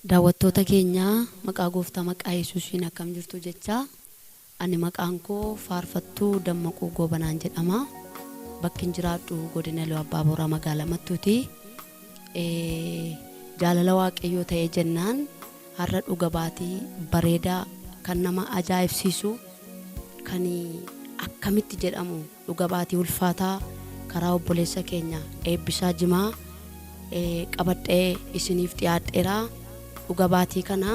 Daawwattoota keenya maqaa gooftaa maqaa Yesuusiin akkam jirtu jechaa ani maqaan koo faarfattuu Dammaquu Goobanaan jedhama. Bakkin jiraadhu godina Iluu Abbaa Booraa magaalaa Mattuuti. Jaalala Waaqayyoo ta'ee jennaan har'a dhuga baatii bareedaa kan nama ajaa'ibsiisu kan akkamitti jedhamu dhuga baatii ulfaataa karaa obboleessa keenya Eebbisaa Jimaa qabadhee isiniif dhiyaadheera. Dhuga baatii kana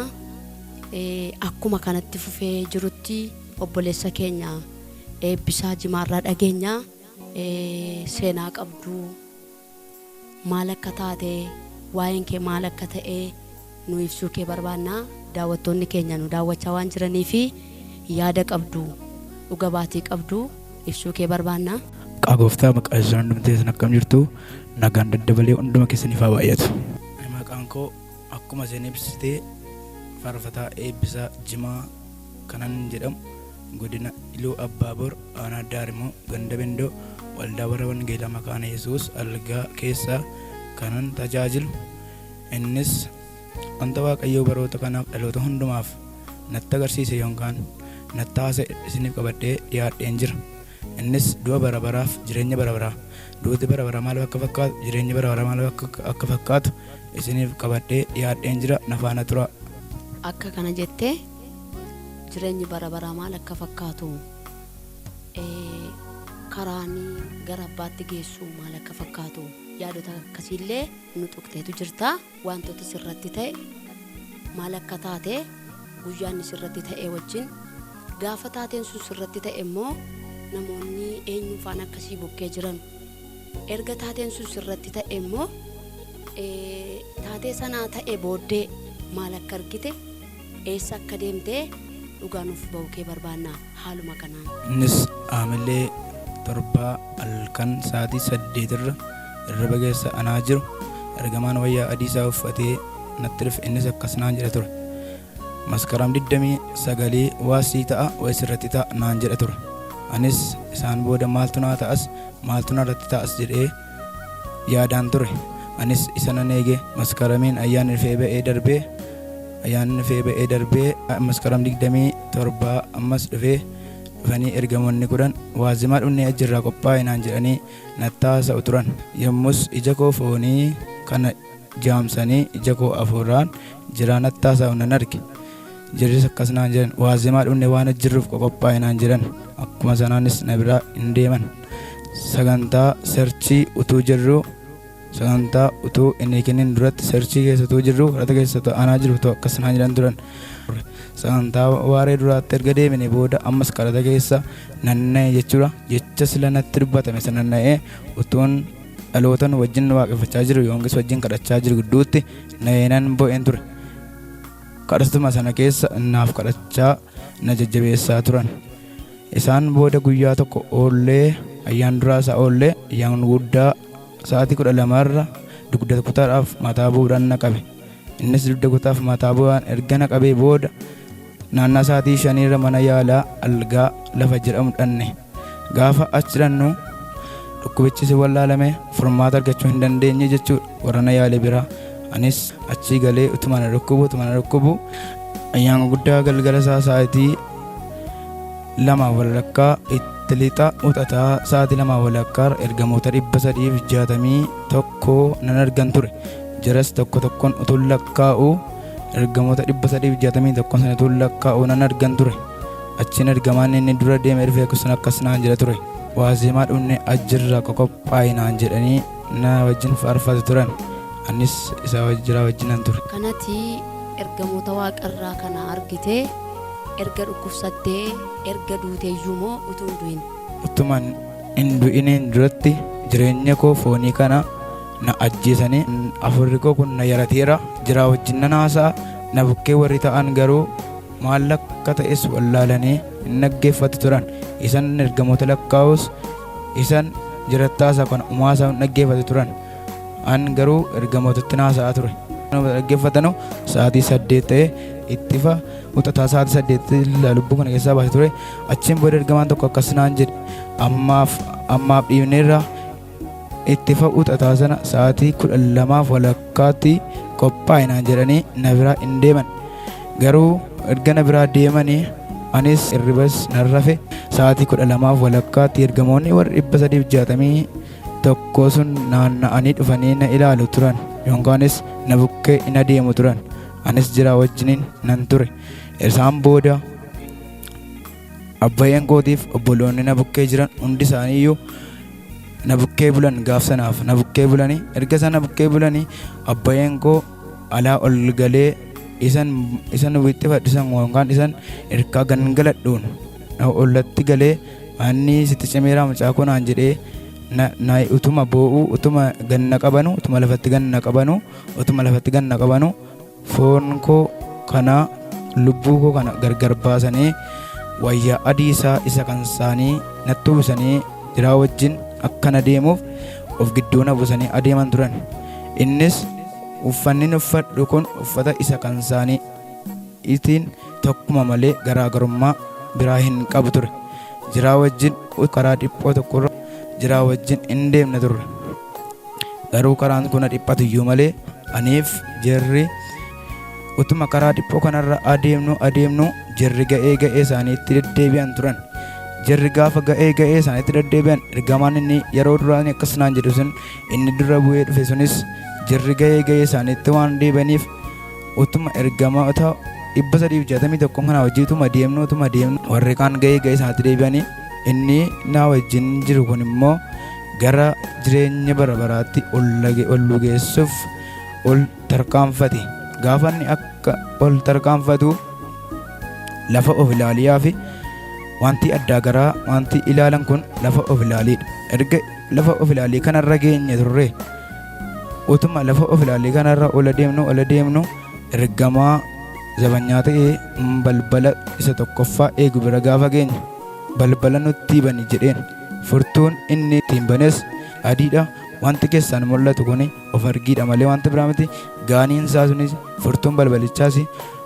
akkuma kanatti fufee jirutti obboleessa keenya Eebbisaa Jimaarraa dhageenya. Seenaa qabdu maal akka taate, waa'een kee maal akka ta'e nu ibsuu kee barbaanna. Daawwattoonni keenya nu daawwachaa waan jiraniif yaada qabdu, dhuga baatii qabdu ibsuu kee barbaanna. Maqaa gooftaa maqaa Yesuusiin hundumti keessan akkam jirtu nagaan daddabalee hunduma keessaniif haa baay'atu. Ani maqaan koo akkuma isheen ibsite faarfataa Eebbisaa Jimaa kanan jedhamu godina Iluu Abbaabor aanaa Daarimoo ganda Bendoo waldaa warra wangeelaa makaana Yesuus algaa keessaa kanan tajaajilu innis wanta Waaqayyoo baroota kanaaf dhaloota hundumaaf natti agarsiise yookaan natti haasa'e isiniif qabadhee dhiyaadheen jira. Innis du'a bara baraaf jireenya bara baraa. Duuti bara baraa maal akka fakkaatu, jireenyi bara baraa maal akka fakkaatu isiniif qabadhee dhiyaadheen jira na faana turaa. Akka kana jettee jireenyi bara baraa maal akka fakkaatu, karaan gara abbaatti geessu maal akka fakkaatu yaadota akkasiillee nu tuqxeetu jirta. Wantoota sirratti ta'e maal akka taate guyyaa inni sirratti ta'e wajjin gaafa taateen sun sirratti ta'e immoo namoonni eenyuun faana akka sii bukkee jiran erga taateen sun sirratti ta'e immoo taatee sanaa ta'e booddee maal akka argite eessa akka deemte dhugaa nuuf ba'uu kee barbaanna haaluma kanaan. Innis Haamilee torbaa halkan sa'aatii 8 irra hirriba keessa anaa jiru ergamaan wayyaa adii isaa uffatee natti dhufe innis akkas naan jedha ture. Maskaram 29 waa sii ta'a wayi sirratti ta'a naan jedha ture. Anis isaan booda maaltu naa ta'as maaltu narratti ta'as jedhee yaadaan ture. Anis isa nan eege. Maskaramiin ayyaanni dhufee ba'ee darbee ayyaanni dhufee ba'ee darbee maskaram 27 ammas dhufee dhufanii ergamoonni 10 waazimaa dhumnee ajjirraa qophaa'i naan jedhanii natti haasa'u turan. Yommus ija koo foonii kana jaamsanii ija koo afuuraan jiraa natti haasa'u nan arge. Jarris akkas naan jedhan, Waazemaa dhumne waan ajjirruuf qoqophaa'i naan jedhan. Akkuma sanaanis na biraa in deeman. Sagantaa serchii utuu jirruu sagantaa utuu hin hiikinin duratti serchii keessa utuu jirruu kadhata keessa anaa jiru utuu akkas naan jedhan turan. Sagantaa waaree duraatti erga deemine booda ammas kadhata keessa nanna'e jechuudha. Jecha sila natti dubbatame sana na'ee utuun dhalootan wajjin waaqeffachaa jiru yookiis wajjin kadhachaa jiru gidduutti na'ee nan bo'een ture. Kadhatuma sana keessa naaf kadhachaa na jajjabeessaa turan. Isaan booda guyyaa tokko oollee ayyaan duraa isaa oollee ayyaan guddaa sa'aatii 12 irra dugda kutaadhaaf mataa bu'uudhaan na qabe. Innis dugda kutaaf mataa bu'aan erga na qabee booda naannaa sa'aatii shaniirra mana yaalaa algaa lafa jedhamu dhanne. Gaafa achi dhannu dhukkubichi si wallaalame furmaata argachuu hin dandeenye jechuudha warra na yaale biraa. Anis achii galee utuma na dhukkubu utuma na dhukkubu ayyaana guddaa galgala isaa sa'aatii lama walakkaa itti lixa uxataa sa'aatii 2 walakkaa ergamoota 361 nan argan ture. Jaras tokko tokkoon utuun lakkaa'u ergamoota 361 sana utuun lakkaa'u nan argan ture. Achiin ergamaan inni dura deeme dhufee sun akkas naan jedha ture. Waazeemaa dhumne ajjirra qoqophaa'i naan jedhanii na wajjin faarfatu turan. Anis isa jiraa wajjinan ture. Kanati ergamoota waaqarraa kana argite erga dhukkubsattee erga duuteeyyuu moo utuu hin du'in? Utuman hin du'iniin duratti jireenya koo foonii kana na ajjeesanii hafuurri koo kun na yarateera jiraa wajjin nan haasa'a na bukkee warri ta'an garuu maal akka ta'es wallaalanii hin dhaggeeffatu turan. Isan ergamoota lakkaa'us isan jirattaasaa kana umaasaa hin dhaggeeffatu turan. An garuu ergamootatti haasa'aa ture. Dhaggeeffatanu sa'aatii 8 ta'e ittifa wixataa sa'aatii 8 lubbuu kana keessaa baase ture. Achiin booda ergamaan tokko akkas naan jedhe, ammaaf ammaaf dhiifneerra, ittifa wixataa sana sa'aatii 12:30tti qophaa'e naan jedhanii na biraa hin deeman. Garuu erga na biraa deemanii anis irribas nan rafe. Sa'aatii 12:30tti ergamoonni warri 361 sun naanna'anii dhufanii na ilaalu turan, yookaanis na bukkee in adeemu turan. Anis jira wajjiniin nan ture. Isaan booda abbayyeen kootiif obboloonni na bukkee jiran hundi isaanii iyyuu na bukkee bulan. Gaaf sanaaf na bukkee bulanii, erga isaan na bukkee bulanii, abbayyeen koo alaa ol galee isan isan wixxifadhu isan yookaan isan irkaa gangaladhuun ollatti galee, "Anni sitti cimeeraa, mucaa koo?" naan jedhee, na utuma boo'uu, utuma ganna qabanu, utuma lafatti ganna qabanu, utuma lafatti ganna qabanu, foon koo kana lubbuu koo kana gargar baasanii wayyaa adii isaa isa kan isaanii natti uwwisanii jiraa wajjin akkana deemuuf of gidduu na buusanii adeeman turan. Innis uffanni uffadhu kun uffata isa kan isaanii itiin tokkuma malee garaagarummaa biraa hin qabu ture. Jiraa wajjin karaa dhiphoo tokkorra jiraa wajjin hin deemne turre. Garuu karaan kun dhiphatu iyyuu malee aniif jarri utuma karaa dhiphoo kanarra adeemnu adeemnu, jarri ga'ee ga'ee isaaniitti deddeebi'an turan. Jarri gaafa ga'ee ga'ee isaaniitti deddeebi'an, ergamaan inni yeroo duraanii akkas naan jedhu sun, inni dura bu'ee dhufe sunis, jarri ga'ee ga'ee isaaniitti waan deebi'aniif, utuma ergamoota 361 kana wajjin utuma deemnu warri kaan ga'ee ga'ee isaaniitti deebi'anii, inni na wajjin jiru kun immoo gara jireenya bara baraatti ol nu geessuuf ol tarkaanfate. Gaafa inni akka ol tarkaanfatu lafa of ilaaliyaa fi wanti addaa garaa wanti ilaalan kun lafa of ilaaliidha. Erga lafa of ilaalii kanarra geenye turre, utuma lafa of ilaalii kanarra ol adeemnu ol adeemnu, ergamaa zabanyaa ta'ee balbala isa tokkoffaa eegu bira gaafa geenye, "Balbala nutti bani" jedheen. Furtuun inni ittiin banes adiidha. Wanti keessaan mul'atu kun of argiidha malee wanta biraa miti. Gaaniin isaa sunis, furtuun balbalichaas,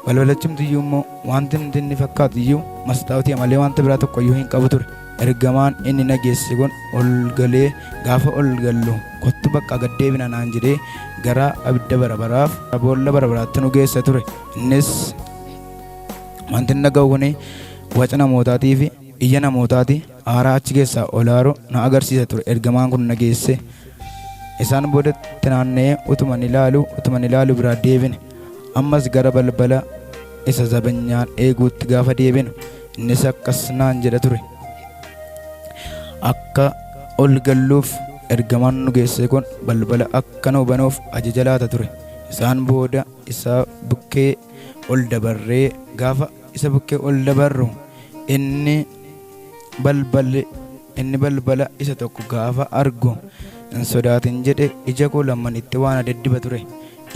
balbalachumti iyyuu immoo wanti nuti inni fakkaatu iyyuu mastaawutii malee wanta biraa tokko iyyuu hin qabu ture. Ergamaan inni na geesse kun ol galee, gaafa ol gallu, "Kottu, bakka gad deebina" naan jedhee gara abidda bara baraaf boolla bara baraatti nu geessa ture. Innis wanti inni dhaga'u kun waca namootaatii fi iyya namootaati, aaraa achi keessaa ol aaru na agarsiisa ture ergamaan kun na geesse. Isaan boodatti naanna'ee utuman ilaalu biraa deebine. Ammas gara balbala isa zabanyaan eeguutti gaafa deebinu, innis akkas naan jedha ture. Akka ol galluuf ergamaan nu geesse kun balbala akka nu banuuf ajaja laata ture. Isaan booda isa bukkee ol dabarree, gaafa isa bukkee ol dabarru, inni balbala isa tokko gaafa argu, "Hin sodaatin" jedhe. Ija koo lammanitti waan adeddiba ture.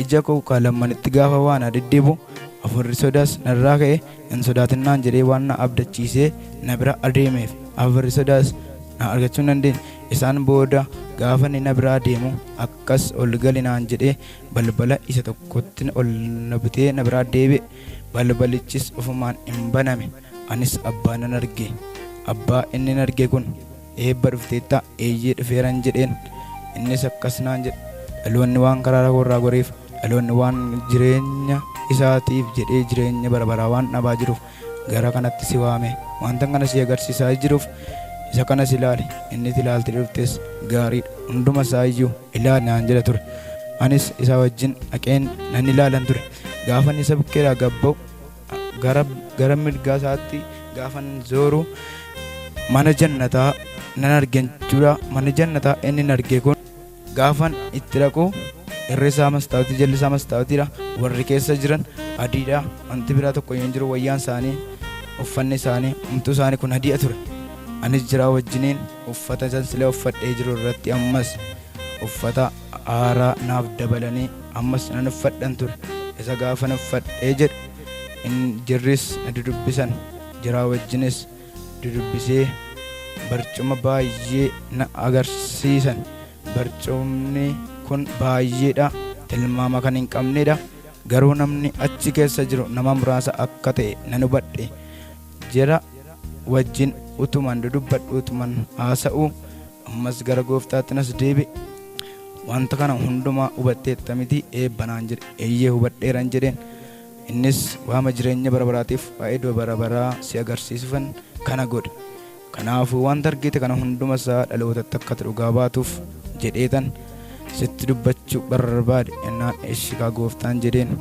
Ija koo ka lammanitti gaafa waan adeddibu, afurri sodaas narraa ka'e. "Hin sodaatin" naan jedhee waan na abdachiisee na bira adeemeef, afurri sodaas na argachuu hin dandeenye. Isaan booda gaafa inni na biraa deemu, "Akkas ol gali" naan jedhee balbala isa tokkotti ol na butee na biraa deebi'e. Balbalichis ofumaan hin baname. Anis abbaa nan arge. Abbaa inni arge kun, "Eebba, dhufteetta?" "Eeyyee, dhufeeran" jedheen. Innis akkas naan jedhe: "Dhaloonni waan karaa koorraa goreef, dhaloonni waan jireenya isaatiif jedhee jireenya bara baraa waan dhabaa jiruuf gara kanatti si waame. Wanta kana si agarsiisaa jiruuf isa kanas ilaali. Inni itti ilaalte dhuftes gaariidha. Hunduma isaa iyyuu ilaali" naan jedha ture. Anis isa wajjin dhaqeen nan ilaalan ture. Gaafan isa bukkeedhaa gabba'u, gara mirgaa isaatti gaafan zooru, mana jannataa nan arge jechuudha. Mana jannataa inni arge kun gaafan itti dhaqu, irri isaa mastaawutii, jalli isaa mastaawutiidha. Warri keessa jiran adiidha. Wanti biraa tokko hin jiru. Wayyaan isaanii, uffanni isaanii, humtuu isaanii kun adiidha ture. Anis jira wajjiniin uffata sansila uffadhee jiru irratti ammas uffata haaraa naaf dabalanii ammas nan uffadhan ture. Isa gaafan uffadhee jedhu, jirris na dudubbisan. Jiraa wajjinis dudubbisee barcuma baay'ee na agarsiisan. Barcumni kun baay'eedha. Tilmaama kan hin qabnedha. Garuu namni achi keessa jiru nama muraasa akka ta'e nan hubadhe. Jara wajjin utuman dudubbadhu, utuman haasa'u, ammas gara Gooftaatti nas deebi'e. Wanta kana hundumaa hubatteetta miti, Eebba naan jedhe. Eeyyee, hubadheeran jedheen. Innis waama jireenya bara baraatiif waa'ee du'a bara baraa si agarsiisufan kana godhe. Kanaafuu wanta argite kana hunduma isaa dhalootatti akka ati dhugaa baatuuf jedheetan sitti dubbachuu barbaade jennaan, eshi kaa Gooftaan jedheen.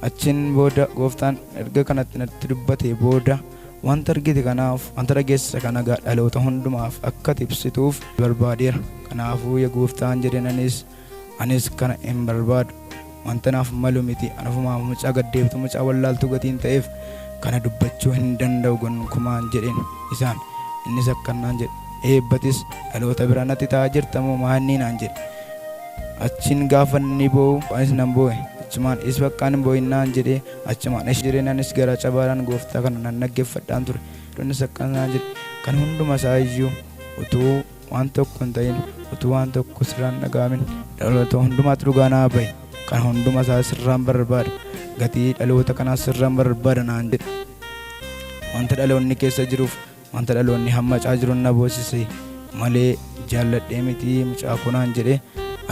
Achiin booda Gooftaan erga kanatti natti dubbatee booda, wanta argite kanaaf wanta dhageesse kana egaa dhaloota hundumaaf akka ati ibsituuf barbaadeera. Kanaafuu ya Gooftaan jedheen, anis kana hin barbaadu. Wanta naaf malu miti. Ani ofumaaf mucaa gad deebituu, mucaa wallaaltuu gatiin ta'eef kana dubbachuu hin danda'u gonkumaan jedheen isaan. Innis akkan naan jedhe, Eebbatis dhaloota bira natti ta'aa jirta moo maannii naan jedhe. Achiin gaafa inni boo'u anis nan boo'e. Achumaan is baqqaan hin boo'in naan jedhee, achumaan eshi jedheen anis garaa cabaadhaan Gooftaa kana nan dhaggeeffadhaan ture. Innis akkana naan jedhe, Kan hunduma isaa iyyuu utuu waan tokko hin ta'in, utuu waan tokko sirraa hin dhaga'amin dhaloota hundumaatti dhugaa naa ba'i. Kan hunduma isaa sirraan barbaada. Gatii dhaloota kanaas sirraan barbaada naan jedhe. Wanta dhaloonni keessa jiruuf wanta dhaloonni hammacaa jiru na boosise malee jaalladhee miti, mucaa koo naan jedhe.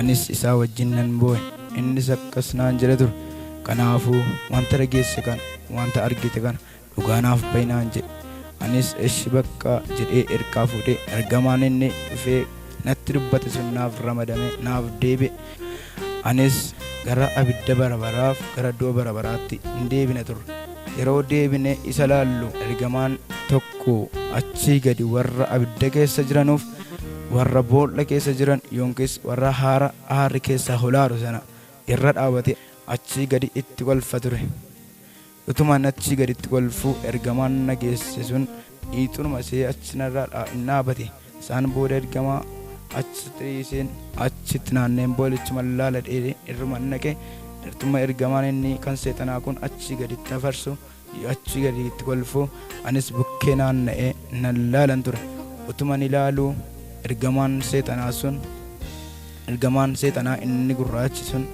Anis isaa wajjin nan boo'e. Innis akkas naan jedhe ture. Kanaafuu wanta dhageesse kana, wanta argite kana dhugaa naaf ba'i naan jedhe. Anis eshi bakka jedhee ergaa fuudhee ergamaan inni dhufee natti dubbate sun naaf ramadamee naaf deebi'e. Anis gara abidda bara baraaf gara du'a bara baraatti in deebina turre. Yeroo deebinee isa laallu ergamaan tokko achii gadi warra abidda keessa jiranuuf warra boolla keessa jiran yookiis warra haara aarri keessaa holaaru sana irra dhaabatee achii gadi itti kolfa ture. Utuman achii gad itti kolfuu ergamaan na geesse sun dhiixuunuma ishee achi narraa in dhaabate. Isaan booda ergamaa achi dhiiseen achitti naanneen boolichuma laala dheedee irruman dhaqe. Ertuma ergamaan inni kan seexanaa kun achii gad itti afarsu, achii gadi itti kolfu, anis bukkee naanna'ee nan laalan ture. Utuman ilaaluu ergamaan seexanaa sun, ergamaan seexanaa inni gurraachi sun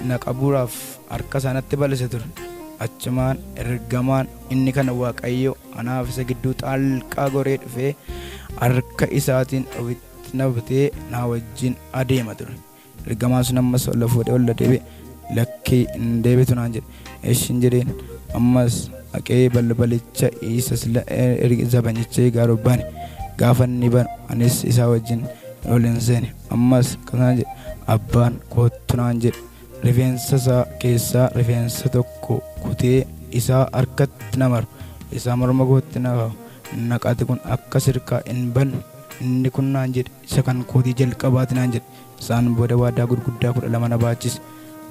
na qabuudhaaf harka isaa natti bal'ise ture. Achumaan ergamaan inni kan Waaqayyoo anaaf isa gidduu xaalqaa goree dhufee harka isaatiin ofitti na butee na wajjin adeema ture. Ergamaan sun ammas ol na fuudhee ol na deebi'e. Lakkii, hin deebitu naan jedhe. Eshin jedheen. Ammas dhaqee balbalicha isa sila zabanyicha eegaaru bane. Gaafa inni banu anis isaa wajjin ol hin seene. Ammas akkas naan jedhe. Abbaan koottu naan jedhe. Rifeensa isaa keessaa rifeensa tokko kutee isaa harkatti na maru, isaa morma kootti na kaa'u. Naqati kun akka sirkaa hin banne inni kun naan jedhe, isa kan kootii jalqabaati naan jedhe. Isaan booda waadaa gurguddaa 12 na baachise.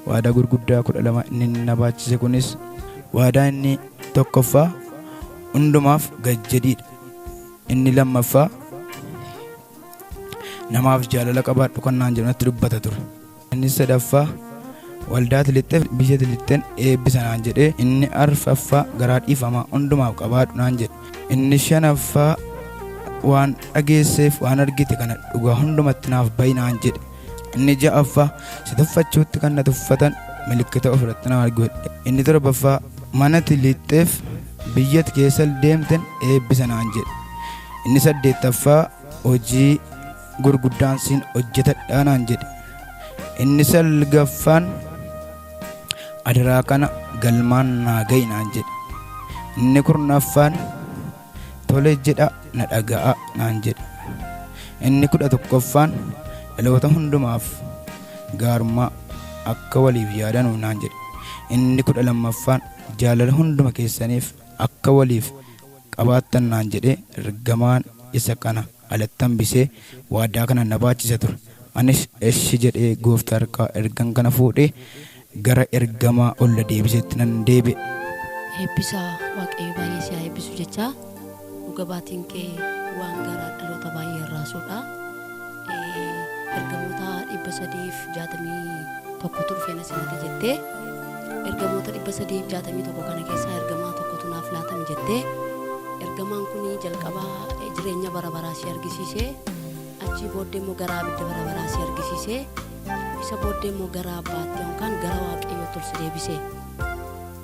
Waadaa gurguddaa 12 inni na baachise kunis, waadaa inni tokkoffaa hundumaaf gad jedhiidha. Inni lammaffaa namaaf jaalala qabaadhu kan naan jedhu natti dubbata ture. Inni sadaffaa waldaa tilixxeef biyya tilixxeen eebbisa naan jedhe. Inni arfaffaa garaa dhiifamaa hundumaaf qabaadhu naan jedhe. Inni shanaffaa waan dhageesseef waan argite kana dhugaa hundumatti naaf ba'i naan jedhe. Inni ja'affaa si tuffachuutti kan na tuffatan milikkita ofirratti na argu jedhe. Inni torbaffaa mana tilixxeef biyya ati keessa deemten eebbisa naan jedhe. Inni saddeettaffaa hojii gurguddaan siin hojjetadhaa naan jedhe. Inni salgaffaan adaraa kana galmaan naa ga'i naan jedhe. Inni kurnaffaan tole jedha na dhaga'a naan jedhe. Inni 11ffaan dhaloota hundumaaf gaarummaa akka waliif yaadanu naan jedhe. Inni 12ffaan jaalala hunduma keessaniif akka waliif qabaattan naan jedhe. Ergamaan isa kana alatti hambisee waadaa kana na baachisa ture. Anis eshi jedhee Gooftaa harkaa ergan kana fuudhee gara ergamaa ol na deebisetti nan deebi'e. Eebbisaa, Waaqayyo baay'ee si haa eebbisu jechaa, dhuga baatiin kee waan garaa dhaloota baay'ee raasuudha. Ergamoota 361tu dhufee na simate jettee, ergamoota 361 kana keessaa ergamaa tokkotu naaf laatame jettee, ergamaan kun jalqaba jireenya bara baraa si argisiise, achii booddee immoo gara abidda bara baraa si argisiise. Isa booddee immoo gara abbaatti yookaan gara Waaqayyootti ol si deebise.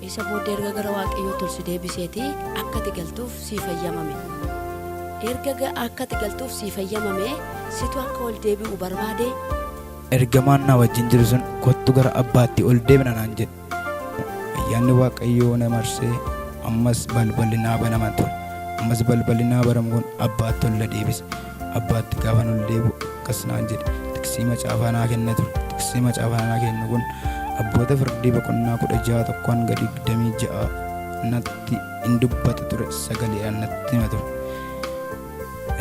Isa booddee erga gara Waaqayyootti ol si deebiseeti akka ati galtuuf siif hayyamame. Erga akka ati galtuuf siif hayyamame situ akka ol deebi'u barbaade. Ergamaan na wajjin jiru sun kottu gara abbaatti ol deebina naan jedhe. Ayyaanni Waaqayyoo na marsee ammas balballi naa banama ture. Ammas balballi naa banamu kun abbaatti ol na deebise. Abbaatti gaafan ol deebi'u akkas naan jedhe. Tiksii macaafaa naa kenne ture. Tiksii macaafaa naa kennu kun abboota firdii boqonnaa 16 1 hanga 26 natti in dubbata ture sagaleedhaan natti hima ture.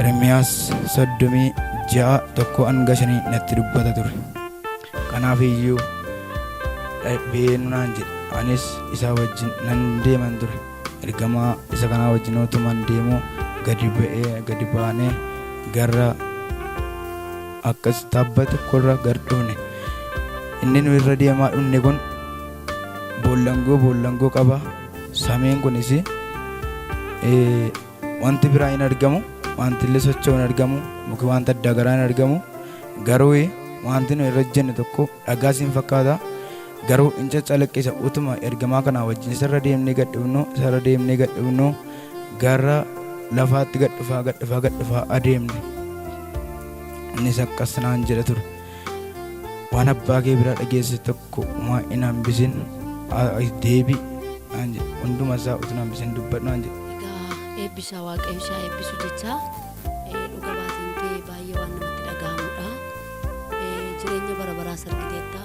Ermiyaas 36 1 hanga 5 natti dubbata ture. Kanaaf iyyuu beenu naan jedhe. Anis isaa wajjin nan deeman ture. Ergamaa isa kanaa wajjin utuman deemuu gadi ba'ee gadi baanee gara akkas tabba tokkorra gad dhufne. Inni nu irra deemaa dhufne kun boollangoo boollangoo qaba. Samiin kunis wanti biraa hin argamu, wanti illee socho'u hin argamu, muki wanta addaa garaa hin argamu. Garuu wanti nu irra ejjenne tokko dhagaas hin fakkaata. Garuu in caccalaqqisa utuma ergamaa kanaa wajjin isarra deemnee gad dhufnu isarra deemnee gad dhufnu gara lafaatti gad dhufaa gad dhufaa gad dhufaa adeemne. Innis akkas naan jedha ture. Waan abbaa kee biraa dhageesse tokko umaa hin hambisin deebi naan jedhe. Hunduma isaa utuu hin hambisin dubbadhu naan jedhe. Egaa eebbisaa Waaqayyo isaa eebbisu jecha dhuga baatiin kee baay'ee waan namatti dhaga'amudha. Jireenya bara baraas argiteetta,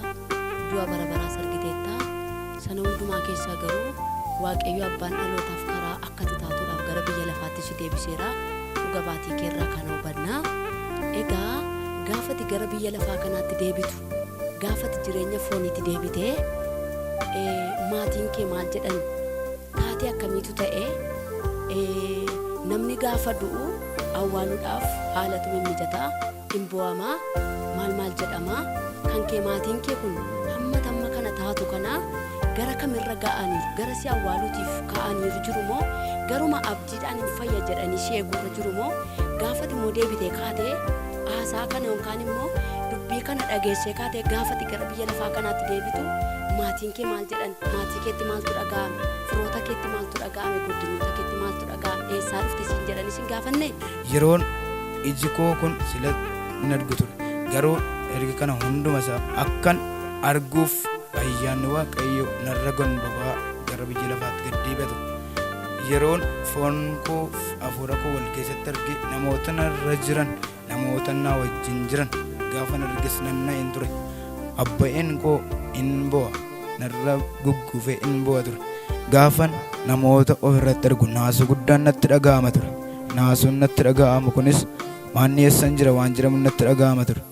du'a bara baraas argiteetta. Sana hundumaa keessaa garuu Waaqayyo abbaan dhalootaaf karaa akka ati taatuudhaaf gara biyya lafaatti si deebiseera. Dhuga baatii keerraa kana hubanna. Egaa gaafa ati gara biyya lafaa kanaatti deebitu, gaafa ati jireenya fooniitti deebite, maatiin kee maal jedhan? Taatee akkamiitu ta'e? Namni gaafa du'u awwaaluudhaaf haalatu mimmijataa, in boo'ama, maal maal jedhama. Kan kee maatiin kee kun hamma tamma kana taatu kana gara kamirra ga'aniiru? Gara si awwaaluutiif ka'aniiru jiru moo garuma abdiidhaan hin fayya jedhanii si eeguurra jiru moo gaafati immoo deebitee kaatee haasaa kana yookaan immoo dubbii kana dhageessee kaatee gaafati gara biyya lafaa kanaatti deebitu maatiin kee maal jedhan? Maatii keetti maaltu dhaga'ame? Firoota keetti maaltu dhaga'ame? Guddinoota keetti maaltu dhaga'ame? Eessaa dhufte siin jedhanii sin gaafanne? Yeroon iji koo kun sila hin argu ture. Garuu erga kana hunduma isaa akkan arguuf ayyaanni Waaqayyo narra gonbobaa gara biyya lafaatti gad deebi'a ture. Yeroon foon koo hafuura koo wal keessatti arge namoota narra jiran namoota na wajjin jiran gaafan arges nan na'een ture. Abba'een koo in bo'a narra guggufee in bo'a ture. Gaafan namoota of irratti argu naasuu guddaan natti dhaga'ama ture. Naasuun natti dhaga'amu kunis maanni eessan jira waan jedhamu natti dhaga'ama ture.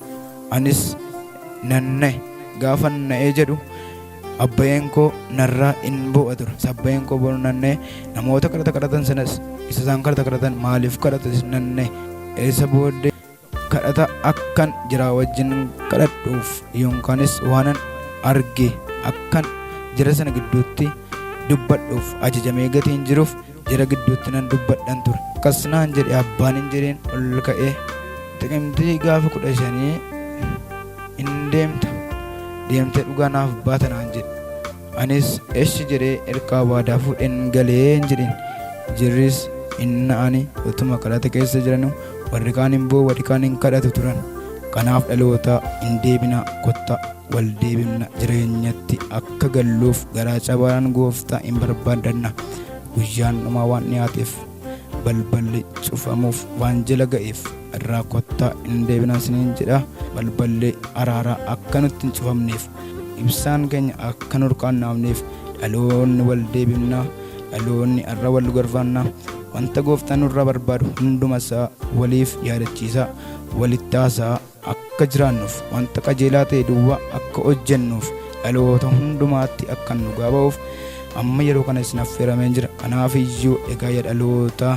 Anis nan na'e. Gaafan na'ee jedhu abbayeen koo narraa in bo'a ture. Sabbayeen koo boonu nan na'e. Namoota kadhata kadhatan sanas isa isaan kadhata kadhatan maaliif kadhatas nan na'e. Isa booddee kadhata akkan jiraa wajjin kadhadhuuf yookaanis waanan arge akkan jara sana gidduutti dubbadhuuf ajajamee gatiin jiruuf jara gidduutti nan dubbadhan ture. Akkas naan jedhe abbaan hin jedheen ol ka'ee xiqimtii gaafa 15 in deemta deemtee dhugaa naaf baata naan jedhe. Anis eshi jedhee ergaa waadaa fuudheen galee hin jedheen. Jirris hin na'ani utuma kadhata keessa jiranu warri kaan hin boo'u warri kaan hin kadhatu turan. Kanaaf dhaloota hin deebinaa kottaa wal deebifna jireenyatti akka galluuf garaa cabaadhaan gooftaa hin barbaaddanna. Guyyaan dhumaa waan dhiyaateef balballi cufamuuf waan jala ga'eef irraa kottaa hin deebinaa isiniin jedha. Balballi araaraa akka nutti hin cufamneef ibsaan keenya akka nu urqaannaafneef dhaloonni wal deebifna dhaloonni har'a wal gorfanna wanta gooftaan nurraa barbaadu hunduma isaa waliif yaadachiisaa walitti haasaa akka jiraannuuf wanta qajeelaa ta'e duwwaa akka hojjennuuf dhaloota hundumaatti akka nu ba'uuf amma yeroo kana isin affeerameen jira. Kanaaf iyyuu egaa yaa dhaloota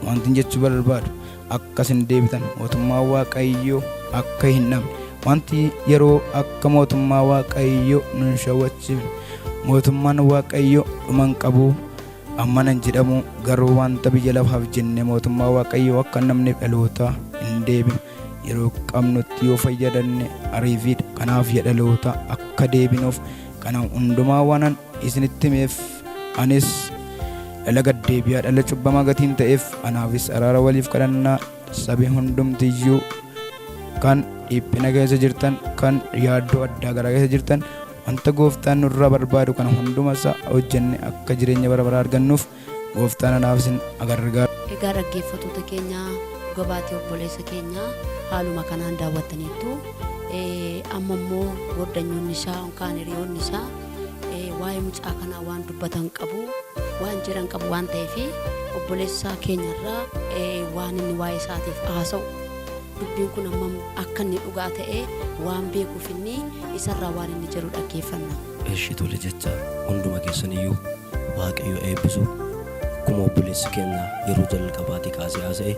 wanti jechuu barbaadu akka isin deebitan mootummaa Waaqayyoo akka hin dhabne wanti yeroo akka mootummaa Waaqayyoo nun shawwachiifne mootummaan Waaqayyoo dhuma hin qabu amma nan jedhamu garuu wanta biyya lafaaf jenne mootummaa Waaqayyoo akka hin dhabneef dhaloota hin deebina. Yeroo qabnutti yoo fayyadamne ariifiidha. Kanaaf ya dhaloota akka deebinuuf kana hundumaa waanan isinitti himeef anis dhala gad deebi'aa dhala cubbamaa gatiin ta'eef anaafis araara waliif kadhannaa sabi hundumtiyyuu kan dhiphina keessa jirtan kan yaaddoo addaa garaa keessa jirtan wanta gooftaan nurraa barbaadu kana hunduma isaa hojjenne akka jireenya bara baraa argannuuf gooftaan anaaf isin agargaaru. Egaa dhaggeeffattoota keenya dhuga baatii obboleessa keenya haaluma kanaan daawwattaniittu. Amma immoo goddanyoonni isaa yookaan hiriyoonni isaa waa'ee mucaa kanaa waan dubbatan qabu waan jedhan qabu waan ta'eef obboleessa keenyarraa waan inni waa'ee isaatiif haasa'u dubbiin kun hammam akka inni dhugaa ta'e waan beekuuf inni isarraa waan inni jedhu dhaggeeffanna. Eshi tole jecha hunduma keessaniyyuu Waaqayyo eebbisu. Akkuma obboleessi keenya yeroo jalqabaatii kaasee haasa'e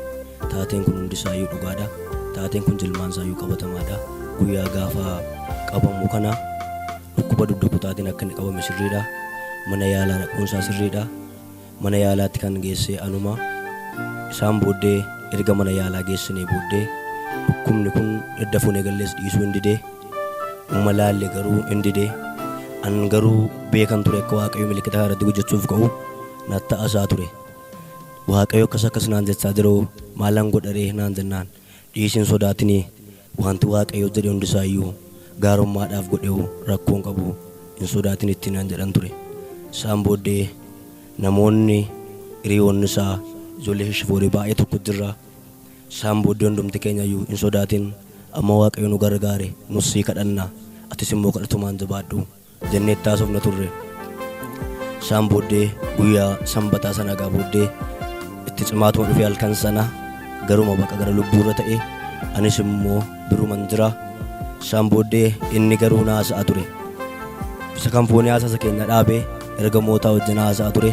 taateen kun hundisaayyuu dhugaadha. Taateen kun jilmaansaayyuu qabatamaadha. Guyyaa gaafa qabamu kana dhukkuba dugda kutaatiin akka inni qabame sirriidha. Mana yaalaa dhaquunsaa sirriidha. Mana yaalaatti kan geesse anuma. Isaan booddee erga mana yaalaa geessinee booddee dhukkubni kun daddafuun eegallees dhiisuu hin dide. Uma laalle garuu hin dide. An garuu beekan ture akka Waaqayyo milikkita kana irratti hojjechuuf ka'u natti ta'asaa ture. Waaqayyo akkas akkas naan jechaa jiroo maalan godharee naan jennaan dhiisi hin sodaatinii wanti Waaqayyo jedhe hundisaayyuu gaarummaadhaaf godhewu rakkoo hin qabu hin sodaatin ittiin naan jedhan ture. Isaan booddee namoonni hiriyoonni isaa ijoollee shishifoorii baay'ee tokko jirra. Isaan booddee hundumti keenya iyyuu hin sodaatin amma Waaqayyo nu gargaare nus sii kadhanna atis immoo kadhatumaan jabaadhu jennee itti haasofna turre. Isaan booddee guyyaa sanbataa sana egaa booddee itti cimaatuma dhufe halkan sana garuma baqa gara lubbuurra ta'e anis immoo biruman jira. Isaan booddee inni garuu na haasa'a ture. Isa kan foonii haasasa keenya dhaabe ergamootaa wajjin haasa'a ture.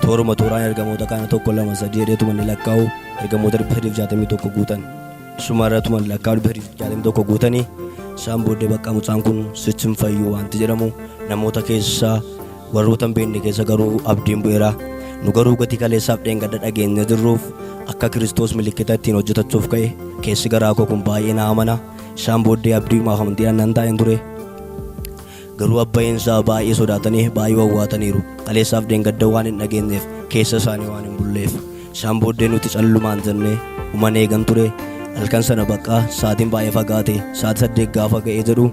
Tooruma tooraan ergamoota kana 1 2 3 jedheetuma inni lakkaa'u ergamoota 361 guutan. Isuma irratuma inni lakkaa'u 361 guutanii isaan booddee bakka mucaan kun sichi hin fayyu wanti jedhamu namoota keessa warroota hin beekne keessa garuu abdiin bu'eera. Nu garuu gatii kaleessaaf dheengadda dhageenye jirruuf akka Kiristoos milikkita ittiin hojjetachuuf ka'e keessi garaa koo kun baay'ee na amana. Isaan booddee abdiimaaf amantiidhaan nan taa'een ture. Garuu abbayeen isaa baay'ee sodaatanii baay'ee wawwaataniiru. Kaleessaaf dheengadda waan hin dhageenyeef keessa isaanii waan hin bulleef. Isaan booddee nuti callumaan jennee uman eegan ture. Halkan sana bakka sa'aatiin baay'ee fagaate sa'aatii 8 gaafa ga'ee jedhu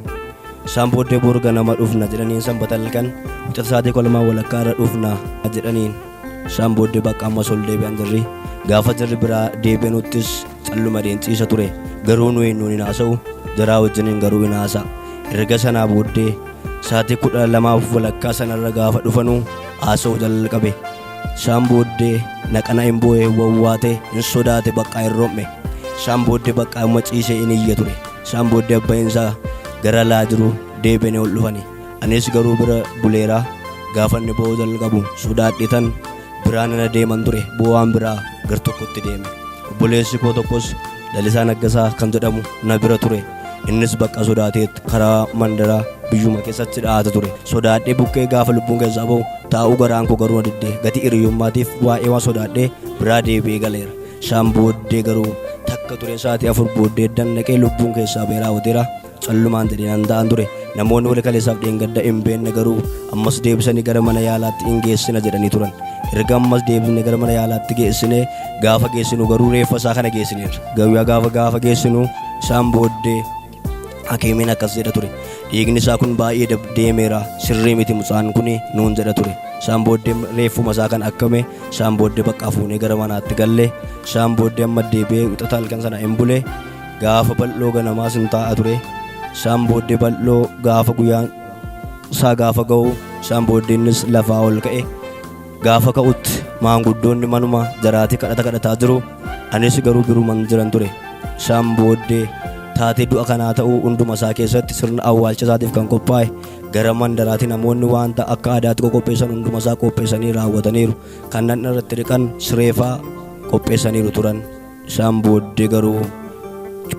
isaan booddee bor ganama dhufna jedhaniin sanbata halkan wixata sa'aatii 12:30 irra dhufna jedhaniin. Isaan booddee bakka ammas ol deebi'an jarri. Gaafa jarri biraa deebi'anuttis calluma ciisa ture. Garuu nuyi nuun hin haasa'u jaraa wajjiniin garuu hin haasa'a. Erga sanaa booddee sa'aatii 12:30 sanarra gaafa dhufanu haasa'uu jalqabe. Isaan booddee naqana hin boo'e wawwaate hin sodaate bakka hin rom'e. Isaan booddee bakka amma ciisee hin iyya ture. Isaan booddee abbayin isaa gara laa jiru deebi'anii ol dhufani. Anis garuu bira buleera. Gaafa inni boo'uu jalqabu sodaadheetan biraa nana deeman ture. Boo'aan biraa gar tokkotti deeme. Obboleessi koo tokkos Lalisaa Naggasaa kan jedhamu na bira ture. Innis bakka sodaateet karaa mandaraa biyyuma keessatti dha'aata ture. Sodaadhee bukkee gaafa lubbuun keessaa ba'u taa'uu garaan koo garuu na diddee gatii hiriyyummaatiif waa'ee waan sodaadhee biraa deebi'ee galeera. Isaan booddee garuu takka ture sa'aatii 4 booddee dandaqee lubbuun keessaa ba'ee raawwateera. Callumaan jedhee nan ta'an ture. Namoonni wali kaleessaaf dheengadda hin beekne garuu ammas deebisanii gara mana yaalaatti hin geessina jedhanii turan. Erga ammas deebisnee gara mana yaalaatti geessine gaafa geessinu garuu reeffa isaa kana geessineerra. Guyyaa gaafa gaafa geessinu isaan booddee hakiimiin akkas jedha ture. Dhiigni isaa kun baay'ee deemeera sirrii miti mucaan kun nuun jedha ture. Isaan booddee reeffuma isaa kan akkame isaan booddee bakka fuunee gara manaatti galle isaan booddee amma deebi'ee wixata halkan sana hin bule. Gaafa bal'oo ganamaas hin taa'a ture. Isaan booddee bal'oo gaafa guyyaan isaa gaafa ga'u isaan booddee innis lafaa ol ka'e. Gaafa ka'utti maanguddoonni manuma jaraatii kadhata kadhataa jiru. Anis garuu biruman jiran ture. Isaan booddee taatee du'a kanaa ta'uu hunduma isaa keessatti sirna awwaalcha isaatiif kan qophaa'e gara mandaraatti namoonni wanta akka aadaatti qopheessan hunduma isaa qopheessanii raawwataniiru. Kan dhaqna irratti dhiqan sireefaa qopheessaniiru turan. Isaan booddee garuu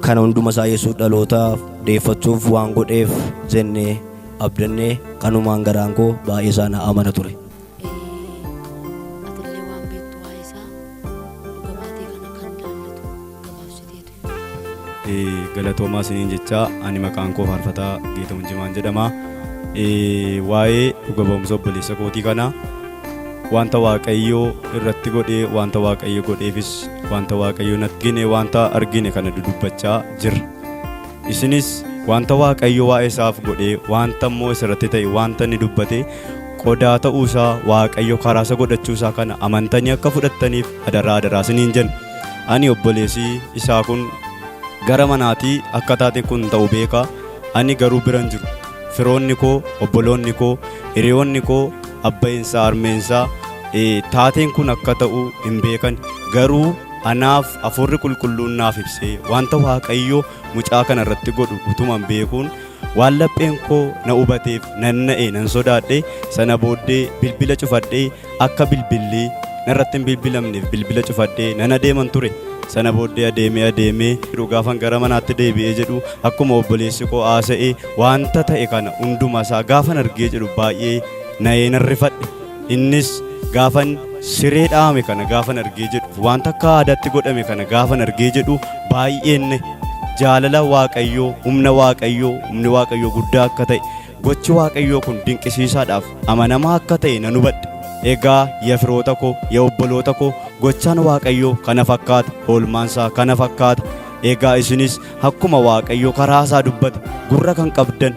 kana hunduma isaa Yesuus dhalootaaf deeffachuuf waan godheef jennee abdannee kanumaan garaan koo baay'ee isaa na amana ture. Atillee waan beektu waa'ee isaa dhuga baatee kana kan laallatu gabaabsiteetu. Galatoomaa isiniin jechaa ani maqaan koo Faarfataa Geetahuun Jimaan jedhama. Waa'ee dhuga ba'umsa obboleessa kootii kana wanta Waaqayyo irratti godhee, wanta Waaqayyo godheefis, wanta Waaqayyo natti gine, wanta argine kana dudubbachaa jirra. Isinis wanta Waaqayyo waa'ee isaaf godhee, wanta immoo isarratti ta'e, wanta inni dubbate qodaa ta'uusaa, Waaqayyo karaa isa godhachuusaa kana amantanii akka fudhattaniif adaraa adaraa isiniin jenna. Ani obboleessi isaa kun gara manaatii akka taateen kun ta'u beeka. Ani garuu biran jiru. Firoonni koo, obboloonni koo, hiriyoonni koo, abbayinsaa, harmeensaa taateen kun akka ta'u hin beekan. Garuu anaaf hafuurri qulqulluun naaf ibsee wanta Waaqayyo mucaa kana irratti godhu utuman beekuun waan lapheen koo na hubateef nan na'e, nan sodaadhe. Sana booddee bilbila cufadhee, akka bilbilli narratti hin bilbilamneef bilbila cufadhee nan adeeman ture. Sana booddee adeemee adeemee jedhu gaafan gara manaatti deebi'ee jedhu, akkuma obboleessi koo haasa'e wanta ta'e kana hunduma isaa gaafan argee jedhu baay'ee na'ee nan rifadhe. Innis gaafan siree dhaame kana gaafan argee jedhu, wanta akka aadaatti godhame kana gaafan argee jedhu baay'een na'e. Jaalala Waaqayyoo, humna Waaqayyoo, humni Waaqayyoo guddaa akka ta'e, gochi Waaqayyoo kun dinqisiisaadhaaf amanamaa akka ta'e nan hubadhe. Egaa yaa firoota koo, yaa obboloota koo, gochaan Waaqayyoo kana fakkaata, oolmaansaa kana fakkaata. Egaa isinis akkuma Waaqayyo karaa isaa dubbate gurra kan qabdan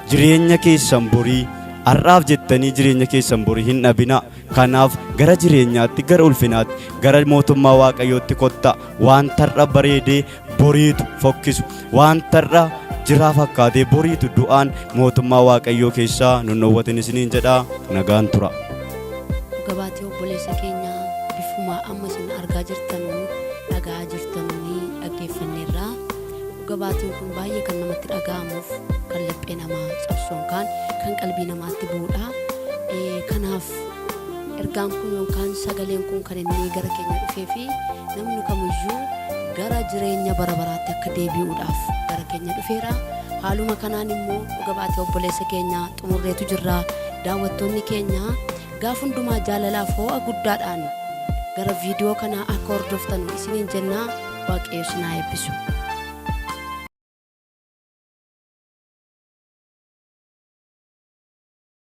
jireenya keessan borii har'aaf jettanii jireenya keessan borii hin dhabinaa. Kanaaf gara jireenyaatti, gara ulfinaatti, gara mootummaa Waaqayyootti kottaa. Wanta har'a bareedee boriitu fokkisu, wanta har'a jiraa fakkaatee boriitu du'aan mootummaa Waaqayyoo keessaa nun dhowwatin isiniin jedhaa, nagaan tura. Dhuga baatii obboleessa keenya bifuma amma isin argaa jirtanuun, dhaga'aa jirtanuun dhaggeeffanneerra. Dhuga baatiin kun baay'ee kan namatti dhaga'amuuf, kan laphee namaa cabsuun, kan qalbii namaatti bu'uudha. Kanaaf ergaan kun yookaan sagaleen kun kan inni gara keenya dhufee fi namni kamiyyuu gara jireenya bara baraatti akka deebi'uudhaaf gara keenya dhufeera. Haaluma kanaan immoo dhuga baatii obboleessa keenya xumurreetu jirra. Daawwattoonni keenya gaaf hundumaa jaalalaaf ho'a guddaadhaan gara viidiyoo kanaa akka hordoftan isiniin jennaa, Waaqayyo isin haa eebbisu.